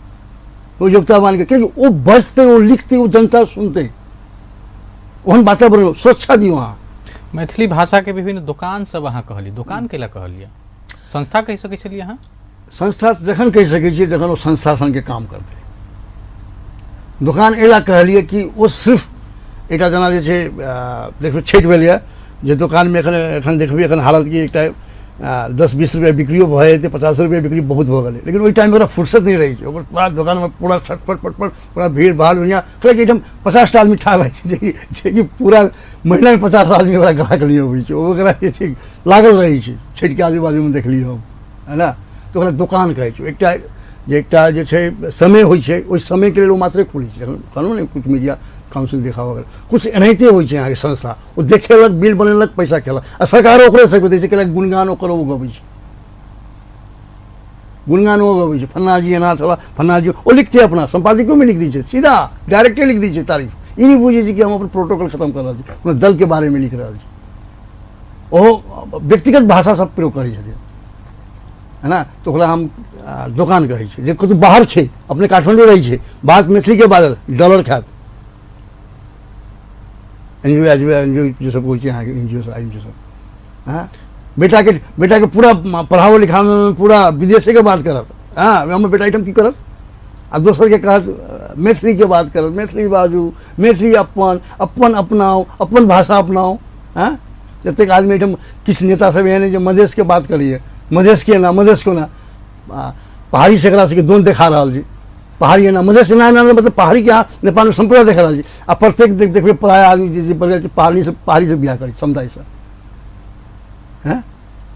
ओ योग्यतावानके, कियाकि ओ बजतै ओ लिखतै ओ जनता सुनतै, ओहन वातावरण सुरक्षा दियौ अहाँ। मैथिली भाषाके विभिन्न दोकान सब अहाँ कहलियै, दोकान कैला कहलियै? संस्था कहि सकै छलियै अहाँ? संस्था जखन कहि सकै छियै जखन ओ संस्था सनके काम करतै। दोकान एहि लए कहलियै कि ओ सिर्फ एकटा जेना जे छै देखबै छठि भेल यऽ जे दोकानमे एखन एखन देखबै एखन हालत कि एकटा 10-20 रुपैआ बिक्रियो भऽ जेतै, 50 रुपैआ बिक्री बहुत भऽ गेलै, लेकिन ओहि टाइममे ओकरा फुर्सत नहि रहै छै, ओकर पूरा दोकानमे पूरा छटपट पटपट पूरा भीड़ भाड़ दुनिया, कहलक एहिठाम 50टा आदमी ठाढ़ रहै छै, जेकि पूरा महीनामे 50 आदमी ओकरा ग्राहक नहि अबै छै, ओकरा जे छै लागल रहै छै। छठिके आजू बाजूमे देखलियै हम, है ने, तऽ ओकरा दोकान कहै छै। एकटा जे छै समय होइ छै, ओहि समयके लेल ओ मात्रे खुलै छै। जखन कहलहुँ ने किछु मीडिया काउंसिल देखाबऽ गेल, किछु एनाहिते होइ छै अहाँके संस्था, ओ देखेलक बिल बनेलक पैसा खेलक, आ सरकारो ओकरे सबके दै छै, कैलाकि गुणगान ओकर ओ गबै छै, गुणगान ओ गबै छै, फन्ना जी एना छला फन्ना जी, ओ लिखतै अपना सम्पादकीयोमे लिख दै छै, सीधा डायरेक्टे लिख दै छै तारीफ। ई नहि बुझै छै कि हम अपन प्रोटोकॉल खतम कऽ रहल छी, कोनो दलके बारेमे लिख रहल छी, ओहो व्यक्तिगत भाषा सब प्रयोग करै छथिन, है ना। तऽ ओकरा हम दोकान कहै छियै, जे कतहु बाहर छै, अपने काठमाण्डू रहै छै, बात मैथिलीके बाजल डॉलर खायत, N G O G O N G O जे सब होइ छै अहाँके एन जी ओ सब, आई एन जी ओ सब, हँ बेटाके बेटाके पूरा पढ़ाबो लिखाबैमे पूरा विदेशेके बात करत, हँ हमर बेटा एहिठाम की करत, आ दोसरके कहत मैथिलीके बात करत, मैथिली बाजू, मैथिली अपन अपन अपनाउ, अपन भाषा अपनाउ, हँ जतेक आदमी एहिठाम किछु नेता सब एहन अइ जे मधेशके बात करैए, मधेशके एना मधेश कोना, पहाड़ी से एकरा सबके दोन देखा रहल छै, पहाड़ी एना मधेश एना एना मतलब पहाड़ीके अहाँ नेपालमे सम्पूर्ण देखा रहल छी। आ प्रत्येक देखबै प्राय आदमी जे बढ़ि छै पहाड़ीसँ पहाड़ीसँ बियाह करै छै समुदायसँ, हँ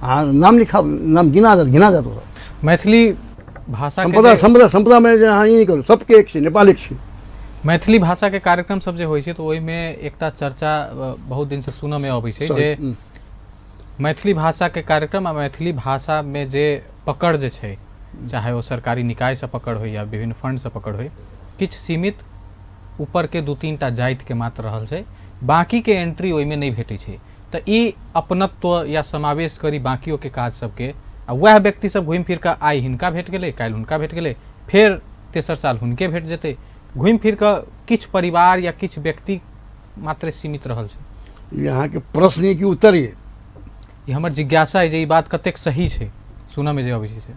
अहाँ नाम लिखा नाम गिना जायत, गिना जायत ओसभ। मैथिली भाषा सम्पदा सम्पदा सम्पदामे जे अहाँ ई नहि करू, सबके एक छै, नेपाल एक छै। मैथिली भाषाके कार्यक्रम सब जे होइ छै तऽ ओहिमे एकटा चर्चा बहुत दिनसँ सुनऽमे अबै छै जे मैथिली भाषाके कार्यक्रम आ मैथिली भाषामे जे पकड़ जे छै, चाहे ओ सरकारी निकायसँ पकड़ होइ या विभिन्न फंडसँ पकड़ होइ, किछु सीमित ऊपरके 2-3 टा जातिके मात्र रहल छै, बाँकीके एंट्री ओहिमे नहि भेटै छै। तऽ ई अपनत्व या समावेश करी बाँकियोके काज सबके, आ वएह व्यक्ति सब घुमि फिर कऽ आइ हिनका भेट गेलै, काल्हि हुनका भेट गेलै, फेर तेसर साल हुनके भेट जेतै, घुमि फिर कऽ किछु परिवार या किछु व्यक्ति मात्रे सीमित रहल छै। ई अहाँके प्रश्न कि उत्तर ये? ई हमर जिज्ञासा अइ जे ई बात कतेक सही छै, सुनऽमे जे अबै छै से।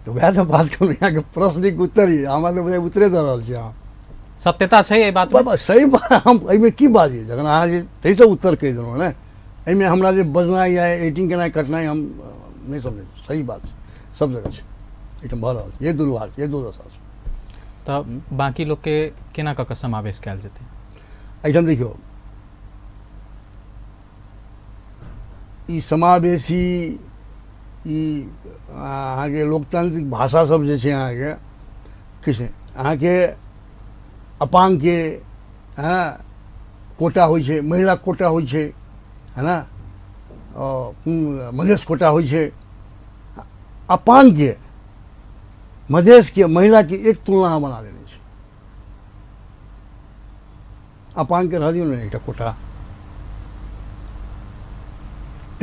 तऽ वएह तऽ बात कहलहुँ, अहाँके प्रश्न कि उत्तर ये? हमरा तऽ बुझाइ उत्तरे दऽ रहल छी अहाँ। सत्यता छै एहि बातमे? बाबा सही बात, हम एहिमे की बाजै, जखन अहाँ जे ताहिसँ उत्तर कहि देलहुँ ने, एहिमे हमरा जे बजनाइ या एडिटिंग केनाइ कटनाइ हम नहि समझै छी। सही बात छै, सब जगह छै, एहिठाम भऽ रहल छै, ये दुर्भाग्य छै, ये दुर्दशा छै। तऽ बाँकी लोकके केना कऽ कऽ समावेश कयल जेतै? एहिठाम देखियौ, ई समावेशी ई अहाँके लोकतांत्रिक भाषा सब जे छै अहाँके किछु नहि, अहाँके अपाङ्गके हँ कोटा होइ छै, महिला कोटा होइ छै, है ना, मधेश कोटा होइ छै, अपाङ्गके मधेशके महिलाके एक तुलना अहाँ बना देने छी। अपाङ्गके रह दियौ ने एकटा कोटा।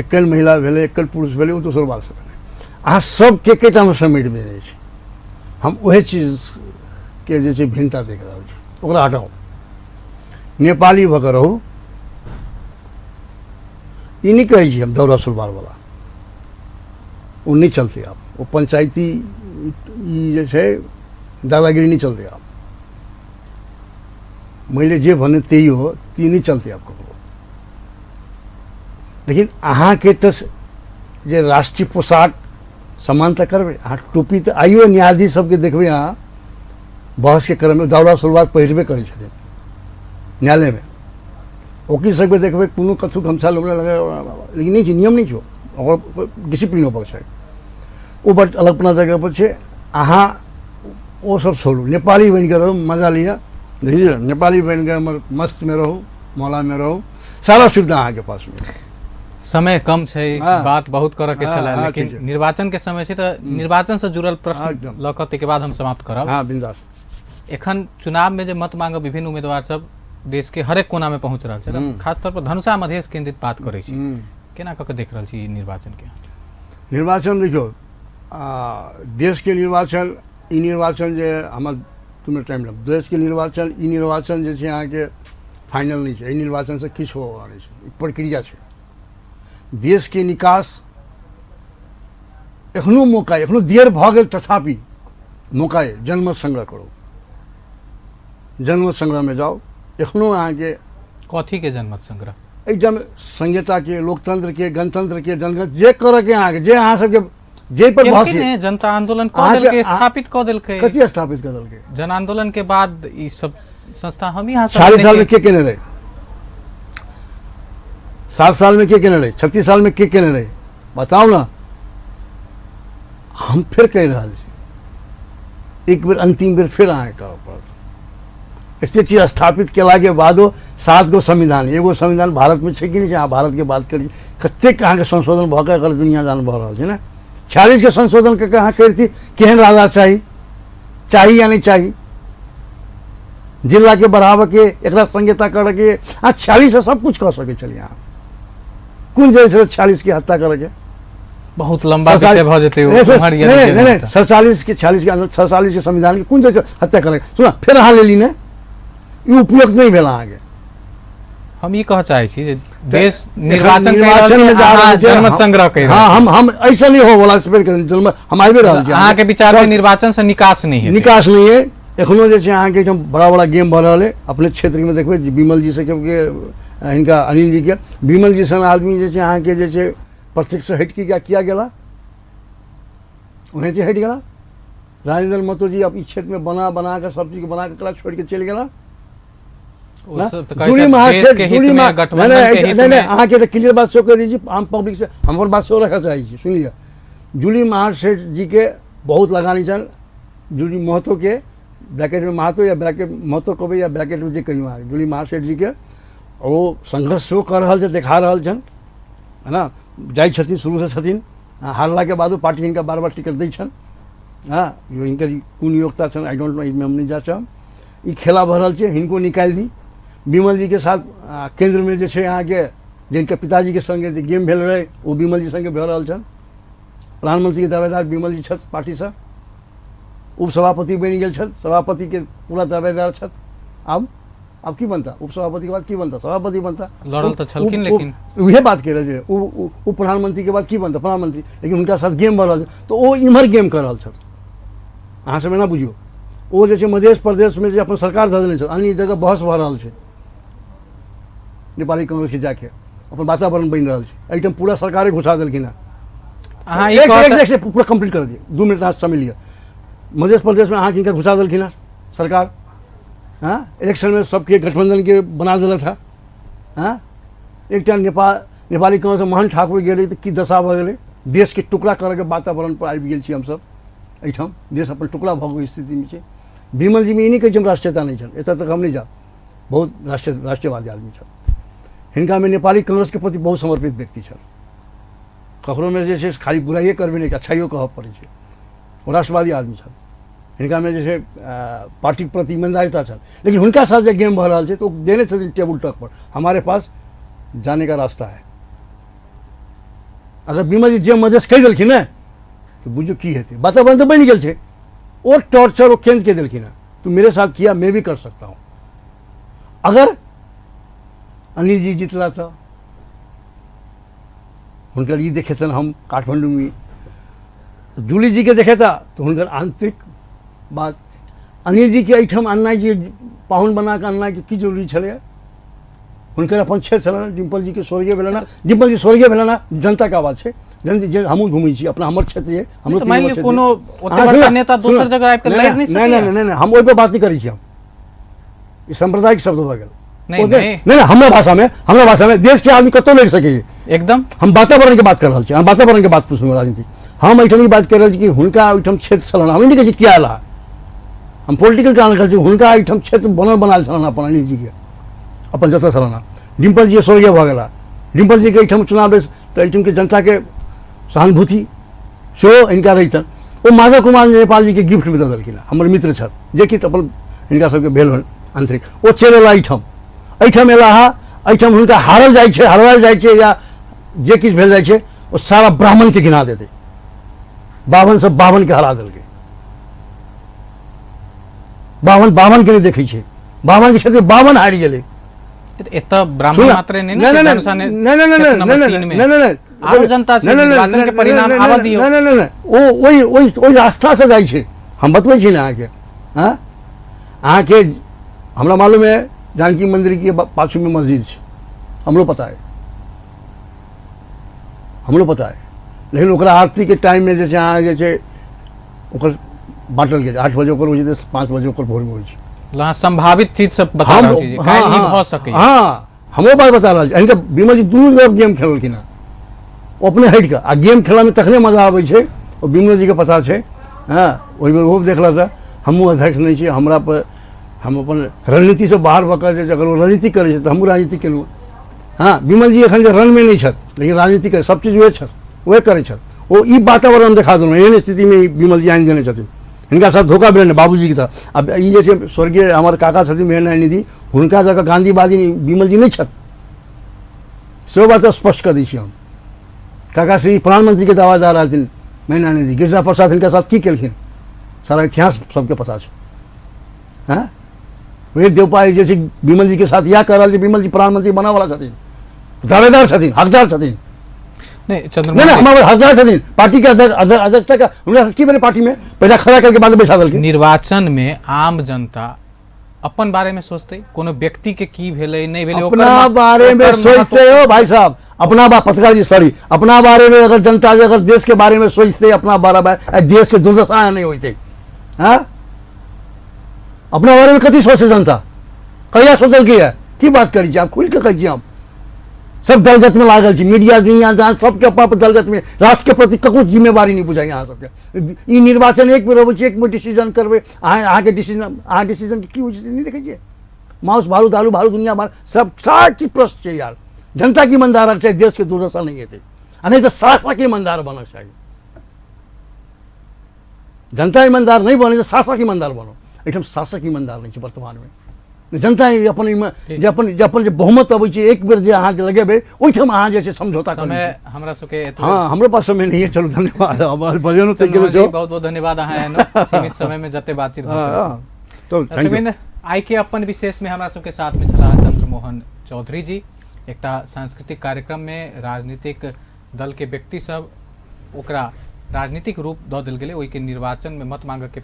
एकल महिला भेलै, एकल पुरुष भेलै, ओ दोसर बात सब भेलै। अहाँ सबके एकेटामे समेट देने छी। हम उएह चीजके जे छै भिन्नता देख रहल छी, ओकरा हटाउ। नेपाली भऽ कऽ रहू, ई नहि कहै छी हम दौरा सुलवारवला, ओ नहि चलतै आब। ओ पंचायती ई जे छै दादागिरी नहि चलतै आब। मैले जे भने त्यही हो, ती नहि चलतै आब ककरो। लेकिन अहाँके तऽ जे राष्ट्रीय पोशाक समानता करबै, अहाँ टोपी तऽ आइयो न्यायाधीश सबके देखबै अहाँ बहसके क्रममे दौरा सलवार पहिरबे करै छथिन न्यायालयमे। ओकील सबके देखबै कोनो कथू गमछा लुमड़ा लगा, लेकिन नहि छै, नियम नहि छै, ओकर डिसिप्लिन ओकर छै, ओ बड अलग अपना जगह पर छै। अहाँ ओ सब छोड़ू, नेपाली बनिके रहू, मजा लिअ, बुझलियै? नेपाली बनिके हमर मस्तमे रहू, मौलामे रहू, सारा सुविधा अहाँके पासमे। समय कम छै, बात बहुत करऽ के छलै, लेकिन निर्वाचन के समय छै तऽ निर्वाचन से जुड़ल प्रश्न लऽ कऽ ताहिके बाद हम समाप्त करब। हँ, बिंदास। एखन चुनाव में जे मत मांगब विभिन्न उम्मीदवार सब देश के हरेक कोना में पहुंच रहल छै, खास तौर पर धनुषा मधेश केंद्रित बात करै छी, केना कऽ के देख रहल छी निर्वाचन के? निर्वाचन देखियौ, देश के निर्वाचन, ई निर्वाचन जे हमर 2 मिनट टाइम लेब, देश के निर्वाचन, ई निर्वाचन जे छै अहाँके फाइनल नहि छै, एहि निर्वाचनसँ किछु होवऽवला नहि छै, ई प्रक्रिया छै। देशके निकास एखनो मौका, एखनो देर भऽ गेल तथापि मौका अइ, जनमत संग्रह करू, जनमत संग्रहमे जाउ। एखनो अहाँके कथीके जनमत संग्रह? एहि जन संहिताके, लोकतंत्रके, गणतंत्रके, जनगण जे करऽके अहाँके, जे अहाँ सबके जे पर बहस ने, जनता आंदोलन कऽ देलकै, स्थापित कऽ देलकै। कथी स्थापित कऽ देलकै? जन आंदोलन के बाद ई सब संस्था हम यहाँ 40 साल में के केने रहे, 7 साल में के केने रहे, 36 साल में के केने रहे, बताउ ने। हम फेर कहि रहल छी, एक बेर अंतिम बेर फेर अहाँके करऽ पड़त। एते चीज स्थापित केलाके बादो 7 गो संविधान, एगो संविधान भारतमे छै कि नहि छै? अहाँ भारतके बात करी, कतेक अहाँके संशोधन भऽ कऽ एकर दुनिया जान भऽ रहल छै ने। 46के संशोधन कऽ के अहाँ करिती, केहन राजा चाही, चाही या नहि चाही, जिलाके बढ़ाबऽके, एकरा संहिता करऽके, अहाँ 46 सब कुछ कऽ सकै छलियै। अहाँ कोन जरूरत छलै 46के हत्या करऽके? बहुत लंबा विषय भऽ जेतै। नहि नहि, 47 के 46 के अंदर 47 के संविधान के कोन जरूरत हत्या करऽके? सुना, फेर अहाँ लेली ने, ई उपयुक्त नहि भेल अहाँके। हम ई कहऽ चाहै छी जे देश निर्वाचन निर्वाचन में जा रहल छै, जनमत संग्रह कहि। हां, हम ऐसा नहीं हो वाला स्पेयर कर जनमत हम आबि रहल छी। अहाँके विचार में निर्वाचन से निकास नहीं है? निकास नहीं है। एखनो जे छै अहाँके एकदम बड़ा बड़ा गेम भऽ रहल है। अपने क्षेत्रमे देखबै विमल जी से के हिनका अनिल जी के, विमल जी सन आदमी जे छै अहाँके जे छै प्रत्यक्ष से हटि के किया गेला, ओनाहिते हटि गेला। राजेंद्र महतो जी अब ई क्षेत्रमे बना बना कऽ सब चीज बना कऽ एकरा छोड़ि के चलि गेला। जूली महाशय, जूली नहीं नहीं, अहाँके एकटा क्लियर बात सेहो कहि दै छी, आम पब्लिक से हमर बात सेहो रखऽ चाहै छी, सुनि लिअ। जूली महाशय जीके बहुत लगानी छनि जूली महतोके, ब्रैकेटमे महतो या ब्रैकेट महतो कहबै या ब्रैकेटमे जे कहियौ अहाँ, जूली महाशय जीके ओ संघर्ष सेहो कऽ रहल छै, देखा रहल छनि, है ना। जाइ छथिन, शुरूसँ छथिन, हारलाके बादो पार्टी हिनका बार बार टिकट दै छनि। हँ, हिनकर कोन योग्यता छनि I don't know, एहिमे हम नहि जा चाहब। ई खेला भऽ रहल छै, हिनको निकालि दी। विमल जीके साथ केन्द्रमे जे छै अहाँके, जिनकर पिताजीके सङ्गे जे गेम भेल रहै ओ विमल जी सङ्गे भऽ रहल छनि। प्रधानमंत्रीके दावेदार विमल जी छथि, पार्टीसँ उपसभापति बनि गेल छथि, सभापतिके पूरा दावेदार छथि। आब की बनता उपसभापति के बाद, की बनता? सभापति बनता। लड़ल तऽ छलखिन, लेकिन उहे बात कहि रहल छै, उप प्रधानमंत्री के बाद की बनता? प्रधानमंत्री। लेकिन हुनका साथ गेम भऽ रहल छै, तऽ ओ इम्हर गेम कऽ रहल छथि। अहाँ सब एना बुझियौ, ओ जे छै मध्य प्रदेशमे जे अपन सरकार धऽ देने छथि, अन्य जगह बहस भऽ रहल छै, नेपाली कांग्रेसके जाके अपन वातावरण बनि रहल छै, एहिठाम पूरा सरकारे घुसा देलखिन हेँ। अहाँ एक से पूरा कम्प्लीट कर दिअ, 2 मिनट अहाँ समय लिअ। मध्य प्रदेशमे अहाँके हिनका घुसा देलखिन हेँ सरकार, हँ, इलेक्शनमे सबके गठबंधनके बना देलथि हेँ। हँ, एकटा नेपाली कांग्रेस मोहन ठाकुर गेलै तऽ की दशा भऽ गेलै। देशके टुकड़ा करऽके वातावरण पर आबि गेल छी हमसब। एहिठाम देश अपन टुकड़ा भऽ गेल स्थितिमे छै। विमल जीमे ई नहि कहै छी हम राष्ट्रीयता नहि छनि, एतऽ तक हम नहि जायब, बहुत राष्ट्रवादी आदमी छथि। हिनकामे नेपाली कांग्रेसके प्रति बहुत समर्पित व्यक्ति छथि। ककरोमे जे छै खाली बुराइए करबै नहि, अच्छाइयो कहऽ पड़ै छै। ओ राष्ट्रवादी आदमी छथि। हिनकामे जे छै पार्टीके प्रति ईमानदारिता छल। लेकिन हुनका साथ जे गेम भऽ रहल छै तऽ ओ देने छथिन टेबुल टॉक पर, हमारे पास जाने का रास्ता है। अगर विमल जी जे मधेश कहि देलखिन ने तऽ बुझियौ की हेतै, वातावरण तऽ बनि गेल छै। ओ टॉर्चर ओ केन्द्र के देलखिन हँ, तू मेरे साथ किया, मैं भी कर सकता हूँ। अगर अनिल जी जितला तऽ हुनकर ई देखेतन हम काठमांडूमे, जूली जीके देखेता तऽ हुनकर आंतरिक बात। अनिल जीके एहिठाम अननाइ, जे पाहुन बना कऽ अननाइके की जरूरी छलैए? हुनकर अपन क्षेत्र छलनि, डिम्पल जीके स्वर्गीय भेलनि, डिम्पल जी स्वर्गीय भेलनि, जनताके आवाज छै। जे हमहूँ घुमै छी, अपना हमर क्षेत्र ये, हमरो तऽ मानि लिअ कोनो ओते बड़का नेता दोसर जगह आबि कऽ लड़ि नहि सकैए। नहि नहि नहि, हम ओहि पर बात नहि करै छी, हम ई सांप्रदायिक शब्द भऽ गेल। नहीं, नहीं। नहीं, हमरा भाषा में, हमरा भाषा में देश के आदमी कतौ लड़ि सकैए। एकदम। हम वातावरण के बात कर रहल छी, हम वातावरण के बात पूछलहुँ राजनीति। हम एहिठाम ई बात कर रहल छी कि हुनका ओहिठाम क्षेत्र छलनि, हम नहि कहै छी किया एला, हम पोलिटिकल कारण कहै छी। हुनका एहिठाम क्षेत्र बनल बनायल छलनि अपन अनिल जीके, अपन जतऽ छलनि। डिम्पल जी स्वर्गीय भऽ गेला, डिम्पल जीके एहिठाम चुनाव भेल तऽ एहिठामके जनताके सहानुभूति सेहो हिनका रहितनि। ओ माधव कुमार नेपाल जीके गिफ्टमे दऽ देलखिन, हमर मित्र छथि, जे कि अपन हिनका सबके भेल होनि आंतरिक। ओ चलि एला एहिठाम, एहिठाम एला हा, एहिठाम हुनका हारल जाइ छै, हरवायल जाइ छै या जे किछु भेल जाइ छै, ओ सारा ब्राह्मणके घिना देतै। बाभन सब बाभनके हरा देलकै, बाभन बाभनके नहि देखै छै, बाभनके क्षेत्र बाभन हारि गेलै। एतऽ ब्राह्मण मात्रे नहि ने, नहि, आरो जनता छै, निर्वाचन के परिणाम आबऽ दियौ। नहि नहि नहि, ओ ओहि ओहि ओहि रास्तासँ जाइ छै। हम बतबै छी ने अहाँके, हँ अहाँके हमरा मालूम है जानकी मंदिर के पाछू में मस्जिद छै, हमरो पता है, हमरो पता है। लेकिन ओकरा आरती के टाइम में जे छै अहाँ जे छै ओकर बाँटल गेल, 8 बजे ओकर होइ छै, 5 बजे ओकर भोरमे होइ छै। अहाँ संभावित चीज सब बता रहल छी, काल्हि ई भऽ सकैए। हाँ, हमरो बात बता रहल छी। हिनका विमल जी दुनू तरफ गेम खेललखिन हँ, ओ अपने हटि कऽ, आ गेम खेलऽमे तखने मजा आबै छै, ओ विमलो जीके पता छै। हँ, ओहिमे ओहो देखलक, हमहूँ अध्यक्ष नहि छी, हमरा पर हम अपन रणनीतिसँ बाहर भऽ कऽ जे अगर ओ रणनीति करै छै तऽ हमहूँ राजनीति केलहुँ। हँ, विमल जी एखन जे रणमे नहि छथि, लेकिन राजनीति करै सब चीज वएह छथि, वएह करै छथि। ओ ई वातावरण देखा देलहुँ, एहन स्थितिमे विमल जी आनि देने छथिन, हिनका साथ धोखा भेलनि बाबूजीके साथ। आब ई जे छै स्वर्गीय हमर काका छथिन महेन्द्र निधि, हुनका जगह गाँधीवादी विमल जी नहि छथि, सेहो बात स्पष्ट कऽ दै छी हम। काका श्री प्रधानमंत्रीके दावादार रहथिन महेन्द्र निधि, गिरिजा प्रसाद हिनका साथ की केलखिन सारा इतिहास सबके पता छै। हँ, वएह देवपा जे छै विमल जीके साथ इएह कऽ रहल छै, विमल जी प्रधानमंत्री बनऽवला छथिन, दावेदार छथिन, हकदार छथिन। नहीं, चंद्रमोहन नहीं, हमारे हकदार छथिन पार्टी के अध्यक्षता का। हुनका की भेलै पार्टी में पैसा खड़ा करके बाद बैठा देलखिन। निर्वाचन में आम जनता अपन बारे में सोचते, कोनो व्यक्ति के की भेलै नहीं भेलै अपना बारे में सोचते हो भाई साहब, अपना बात पत्रकार जी सॉरी, अपना बारे में अगर जनता अगर देश के बारे में सोचते अपना बारे में, देश के दुर्दशा नहीं होते। हाँ, अपना बारे में कथी सोचे जनता, कहिया सोचल की है, की बात करै छी आप, खुलि कऽ कहै छी हम। सब दलगत में लागल छी, मीडिया दुनिया जहाँ सबके अपन अपन दलगत में, राष्ट्र के प्रति ककरो जिम्मेवारी नहीं बुझाइ अहाँ सबके। ई निर्वाचन एक बेर अबै छै, एक बेर डिसीजन करबै अहाँ, अहाँके डिसीजन, अहाँ डिसीजन की होइ छै नहि देखै छियै? माउस भारू दारू भारू दुनिया भारू सब सारा चीज प्रश्न छै यार। जनता की ईमानदार चाही, देश के दुर्दशा नहीं हेतै, आ नहीं तऽ शासक ईमानदार बनक चाही। जनता ईमानदार नहीं बने तऽ शासक ईमानदार बनो। एहिठाम शासक ईमानदार नहीं छै वर्तमानमे। जनता अपन जे अपन जे अपन जे बहुमत अबै छै, एक बेर जे अहाँ जे लगेबै ओहिठाम अहाँ जे छै समझौता करू। समय हमरा सबके एतबे। हाँ, हमरो पास समय नहीं है। चलू धन्यवाद, हमर बजेलहुँ तऽ गेलहुँ। चंद्रमोहन जी, बहुत बहुत धन्यवाद, अहाँ एलहुँ सीमित समय में जते बातचीत भऽ हाँ, गेल। हाँ। चलू, thank you. Shivendra, आइ के अपन विशेष में हमरा सबके साथ में छलाह चंद्रमोहन चौधरी जी। एकटा सांस्कृतिक कार्यक्रम में राजनीतिक दल के व्यक्ति सब ओकरा राजनीतिक रूप दऽ देल गेलै, ओहिके निर्वाचन में मत मांगऽ के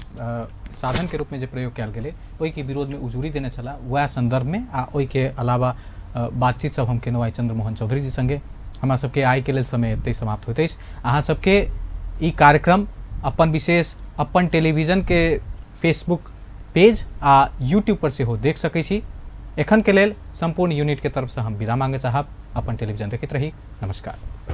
साधन के रूप में जे प्रयोग कयल गेलै ओहिके विरोध में उजूरी देने छलाह। वएह संदर्भ में आ ओहिके अलावा बातचीत सब हम केलहुँ आइ चंद्रमोहन चौधरी जी संगे। हमरा सबके आइ के लेल समय एतहि समाप्त होइत अछि। अहाँ सबके ई कार्यक्रम अपन विशेष अपन टेलीविजन के फेसबुक पेज आ यूट्यूब पर सेहो देख सकै छी। एखन के लेल संपूर्ण यूनिट के तरफ से हम विदा मांगे चाहब। अपन टेलीविजन देखैत रही। नमस्कार।